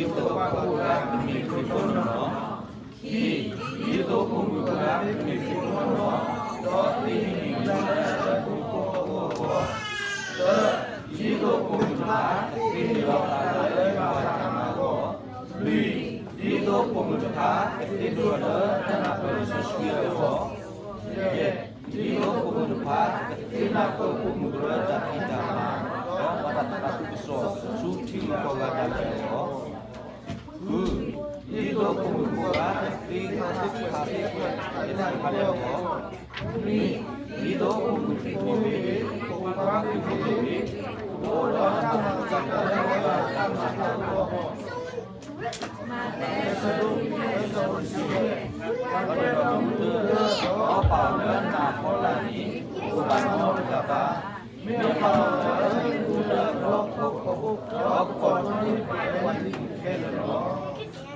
ဒ်သိးပှၤကိးဂၤကမ့ၢ်ခရံာ်ဖိနီၢ်နီၢ်, ခံ, ဒ်သိးပိာ်မုၣ်ကိးဂၤကမ့ၢ်ခရံာ်ဖိနီၢ်နီၢ်, ဒီးသ့န့ၢ်လံာ်စီဆှံအတၢ်ဒိၣ်ထီၣ်ထီထီၣ်အဂီၢ်, သၢ, ဒ်သိးပိာ်မုၣ်တဖၣ်ကသ့ဟ့ၣ်လီၤသးလၢယွၤအတၢ်မၤအဂီၢ်, လွံၢ်, ဒ်သိးပိာ်မုၣ်တဖၣ်ကသ့ဒိၣ်ထီၣ်လၢတၢ်နၢ်ပၢၢ်လၢစီဆှံအဂီၢ်, ယဲၢ်, ဒ်သိးပိာ်မုၣ်တဖၣ်ကသ့နၢ်ပၢၢ်ပိာ်မုၣ်ကရၢတၢ်ဖံးတၢ်မၤ, ဒီးဘၣ်တၢ်သးခုကစီၣ်ဆူထံဂုၤကီၢ်ဂၤဒၣ်လဲာ်အဂီၢ်, ဃု, ဒ်သိးပိာ်မုၣ်ကိးဂၤကသ့ခါသ့ခါသ့ခါသ့ခါလၢအဂီၢ်, နွံ, ဒ်သိးပိာ်မုၣ်ခရံာ်ဖိမ့ၢ်ဂ့ၤ, ပိာ်ခွါခရံာ်ဖိမ့ၢ်ဂ့ၤ, ကအိၣ်ဒီးတၢ်မၤသကိးတၢ်ဒီးတၢ်မၤတၢ်အဂီၢ်, မးသဲ အဆၢဒိၣ်လွံၢ် အဆၢဖိတဆံယဲၢ်, ဒီးပာ်အီၤလၢနးဖီလာ်န့ၣ် တအိၣ်ဘၣ်နီတဂၤဘၣ်, မ့ၢ်ပာ်အီၤလၢနူလၢအဘျီအဖီခိၣ်, ဒီးကပီၤထီၣ်န့ၢ်ပှၤလၢအဝဲသ့ၣ်ခဲလၢာ်လီၤ.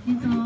Hello. ဒ်သိး